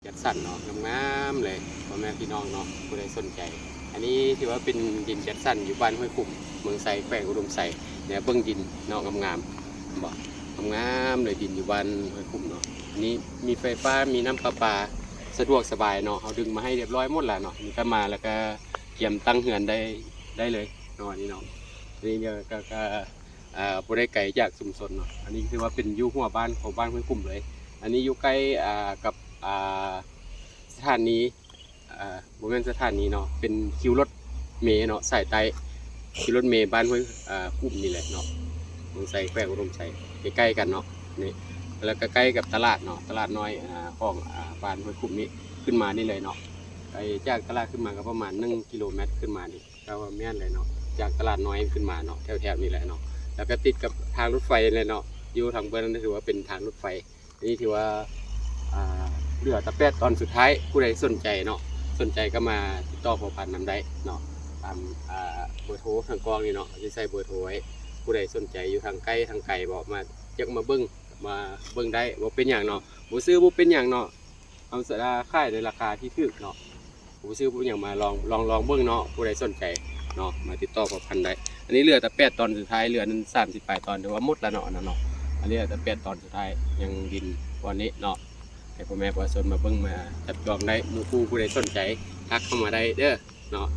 ຈັດສັນເນາະ ງາມໆເລີຍ ພໍ່ແມ່ພີ່ນ້ອງເນາະ ຜູ້ໃດສົນໃຈ. ອັນນີ້ຖືວ່າເປັນດິນຈັດສັນຢູ່ບ້ານຫ້ວຍຂຸມ ເມືອງໄຊ ແຂວງອຸດົມໄຊ. ແນວເບິ່ງດິນເນາະ ງາມໆ ເຫັນບໍ່ ງາມໆເລີຍ ດິນຢູ່ບ້ານຫ້ວຍຂຸມເນາະ. ອັນນີ້ມີໄຟຟ້າ ມີນ້ຳປະປາ ສະດວກສະບາຍເນາະ ເຮົາດຶງມາໃຫ້ຮຽບຮ້ອຍໝົດແລ້ວເນາະ. ນີ້ກໍມາແລ້ວກໍກຽມຕັ້ງເຮືອນໄດ້ ໄດ້ເລີຍເນາະ ອັນນີ້ເນາະ. ອັນນີ້ກໍ ກໍ ອ່າ ບໍ່ໄດ້ໄກຈາກຊຸມຊົນເນາະ. ອັນນີ້ຖືວ່າເປັນຢູ່ຫົວບ້ານຂອງບ້ານຫ້ວຍຂຸມເລີຍ. ອັນນີ້ຢູ່ໃກ້ ອ່າ ກັບ ອ່າ ສະຖານີ ອ່າ ບໍ່ແມ່ນສະຖານີເນາະ ເປັນຄິວລົດເມເນາະ ສາຍໃຕ້ ຄິວລົດເມບ້ານຫ້ວຍ ອ່າ ຂຸມນີ້ແຫຼະເນາະ ເມືອງໄຊ ແຂວງອຸດົມໄຊ ໃກ້ໆກັນເນາະ. ນີ້ ແລ້ວກໍໃກ້ກັບຕະຫຼາດເນາະ ຕະຫຼາດນ້ອຍ ອ່າ ຂອງ ອ່າ ບ້ານຫ້ວຍຂຸມນີ້ ຂຶ້ນມານີ້ເລີຍເນາະ. ໄກຈາກຕະຫຼາດຂຶ້ນມາກໍປະມານໜຶ່ງກິໂລແມັດ ຂຶ້ນມານີ້ ກໍວ່າແມ່ນເລີຍເນາະ ຈາກຕະຫຼາດນ້ອຍຂຶ້ນມາເນາະ ແຖວໆນີ້ແຫຼະເນາະ. ແລ້ວກໍຕິດກັບທາງລົດໄຟເລີຍເນາະ ຢູ່ທາງເບື້ອງນັ້ນຖືວ່າເປັນທາງລົດໄຟ. ອັນນີ້ຖືວ່າ ອ່າ ເຫຼືອແຕ່ແປດຕອນສຸດທ້າຍ ຜູ້ໃດສົນໃຈເນາະ ສົນໃຈກໍມາຕິດຕໍ່ພໍ່ພັນນຳໄດ້ເນາະ ຕາມ ອ່າ ເບີໂທທາງກ້ອງນີ້ເນາະ ຊິໃສ່ເບີໂທໄວ້. ຜູ້ໃດສົນໃຈຢູ່ທາງໃກ້ທາງໄກບໍ່ ມາ ຢາກມາເບິ່ງ ມາເບິ່ງໄດ້ ບໍ່ເປັນຫຍັງເນາະ ບໍ່ຊື້ບໍ່ເປັນຫຍັງເນາະ. ເຮົາຈະຂາຍໃນລາຄາທີ່ຖືກເນາະ ຜູ້ຊື້ຜູ້ຫຍັງມາລອງ ລອງ ລອງເບິ່ງເນາະ ຜູ້ໃດສົນໃຈເນາະ ມາຕິດຕໍ່ພໍ່ພັນໄດ້. ອັນນີ້ເຫຼືອແຕ່ແປດຕອນສຸດທ້າຍ ເຫຼືອນັ້ນສາມສິບປາຍຕອນ ຖືວ່າໝົດແລ້ວເນາະ ອັນນັ້ນເນາະ. ອັນນີ້ເຫຼືອແຕ່ແປດຕອນສຸດທ້າຍ ຍັງດິນບ່ອນນີ້ເນາະ ໃຫ້ພໍ່ແມ່ປະຊາຊົນມາເບິ່ງ ມາຈັບຈອງໄດ້ ໝູ່ຄູ່ຜູ້ໃດສົນໃຈ ທັກເຂົ້າມາໄດ້ເດີເນາະ.